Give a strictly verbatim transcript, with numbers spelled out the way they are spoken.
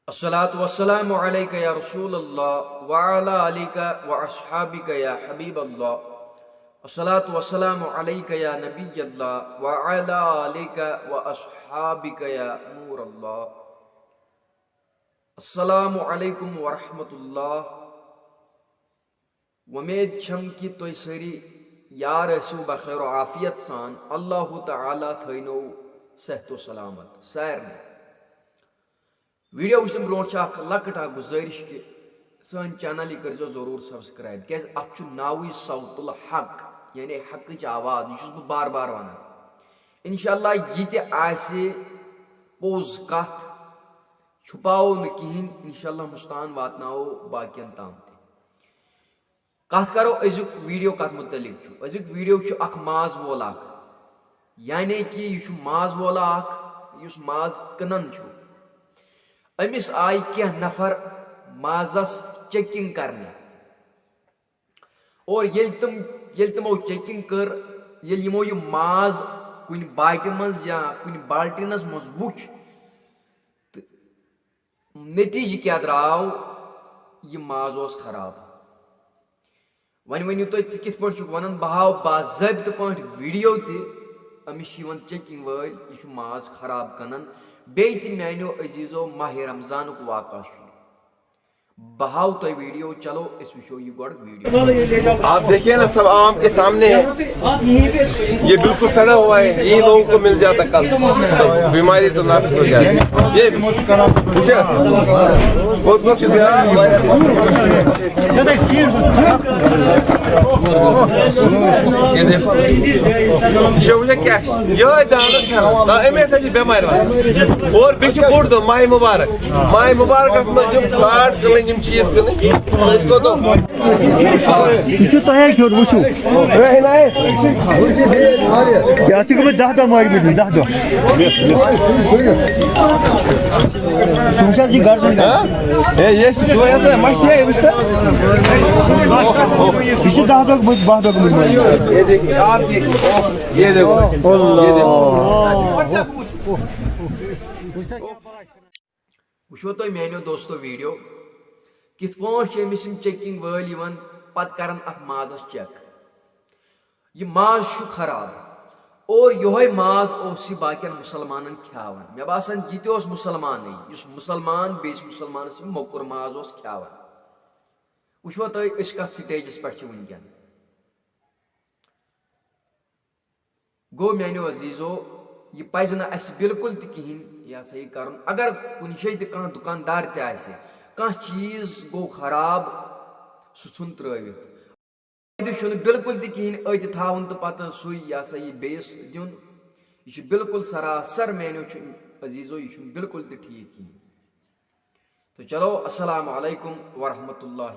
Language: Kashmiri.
الصلاة والسلام عليك يا رسول الله وعلى آلك وأصحابك يا حبيب الله. الصلاة والسلام عليك يا نبي الله وعلى آلك وأصحابك يا نور الله. السلام عليكم ورحمة الله. وۄمید چھم کہِ تُہۍ سٲری یار ٲسِو بخیر و عافیت سان۔ اللہ تعالیٰ تھٲینو صحت و سلامت سارنٕے۔ ویڈیو وٕچھنہٕ برونٛٹھ چھِ اکھ لۄکٕٹ اکھ گُزٲرِش کہِ سٲنۍ چینل یہِ کٔرۍزیو ضروٗر سبسکرائب، کیازِ اتھ چھُ ناوٕے صوت الحق، یعنی حقٕچ آواز۔ یہِ چھُس بہٕ بار بار ونان۔ انشاءاللہ یہِ تہِ آسہِ پوٚز کتھ، چھُپاوو نہٕ کِہیٖنۍ، انشاءاللہ مُستان واتناوو باقین تام تہِ۔ کتھ کرو أزیُک ویڈیو کتھ متعلق چھُ۔ أزیُک ویڈیو چھُ اکھ ماز وول اکھ، یعنی کہِ یہِ چھُ ماز وولا اکھ یُس ماز کٕنان چھُ۔ أمِس آیہِ کینٛہہ نفر مازس چیکنگ کرنہِ، اور ییٚلہِ تِم ییٚلہِ تِمو چیکنگ کٔر، ییٚلہِ یِمو یہِ ماز کُنہِ باٹہِ منٛز یا کُنہِ بالٹیٖنس منٛز وُچھ، تہٕ نتیجہٕ کیٛاہ درٛاو؟ یہِ ماز اوس خراب۔ وۄنۍ ؤنِو تُہۍ، ژٕ کِتھ پٲٹھۍ چھُکھ وَنان؟ بہٕ ہاوٕ باضٲبطہٕ پٲٹھۍ ویڈیو تہِ، أمِس چھِ یِوان چیکنگ وٲلۍ، یہِ چھُ ماز خراب کٕنان۔ بیٚیہِ تہِ میٛانیو عزیٖزو، ماہِ رمضانُک واقعہ چھُ یہِ۔ بہٕ ہاوٕ تۄہہِ ویڈیو، چلو أسۍ وٕچھو یہِ گۄڈٕ ویڈیو۔ आप देखिए ना, सब आम के सामने है, ये बिल्कुल सड़ा हुआ है, ये लोगों को मिल जाता कल, तो बीमारी तो नाफिक हो जाएगी। ये मुझे बहुत बहुत शुक्रिया। ये देखो, ये मुझे क्या, ये दाना था, अमे सच बीमार। और बिशु बोर्ड दो, माही मुबारक। ماہِ مُبارکَس منٛز یِم فراڈ کٕنٕنۍ، یِم چیٖز کٕنٕنۍ، تہٕ أسۍ کوٚت یہِ چھُ تۄہے کھیوٚن، وٕچھِو۔ یَتھ چھِ گٔمٕتۍ دَہ دۄہ مٲرمٕتۍ، دَہ دۄہ۔ سُہ وٕچھ حظ یہِ گردن۔ ہے، یہِ چھِ دۄہ یَتھ نہ، مَشہِ چھِ، ہے، وٕچھ سا۔ یہِ چھِ دَہ دۄہ گٔمٕتۍ، باہ دۄہ گٔمٕتۍ مٲرمٕتۍ۔ ये देखिए, आप ये, ये देखो। اللہ। وٕچھو تۄہہِ میانیو دوستو ویڈیو، کِتھ پٲٹھۍ چھِ أمِس یِم چیکنگ وٲلۍ یِوان، پتہٕ کران اتھ مازس چیک۔ یہِ ماز چھُ خراب، اور یِہوٚے ماز اوس یہِ باقین مُسلمانن کھیاوان۔ مےٚ باسان، یہِ تہِ اوس مُسلمانٕے، یُس مُسلمان بیٚیِس مُسلمانس یہِ موٚکُر ماز اوس کھیاوان۔ وٕچھوا تُہۍ، أسۍ کتھ سٹیجس پٮ۪ٹھ چھِ وٕنکٮ۪ن؟ گوٚو میانیو عزیزو، یہِ پزِ نہٕ اسہِ بالکل تہِ کِہیٖنۍ یہِ ہسا یہِ کرُن۔ اگر کُنہِ جایہِ تہِ کانٛہہ دُکاندار تہِ آسہِ، کانٛہہ چیٖز گوٚو خراب، سُہ ژھُن ترٲوِتھ۔ فٲیدٕ چھُنہٕ بالکل تہِ کِہیٖنۍ أتۍ تھاوُن تہٕ پتہٕ سُے یہِ ہسا یہِ بیٚیِس دیُن۔ یہِ چھُ بالکل سراسر میانیو چھُ عزیزو، یہِ چھُنہٕ بالکل تہِ ٹھیٖک کِہیٖنۍ۔ تو چلو، السلام علیکم ورحمۃ اللہ۔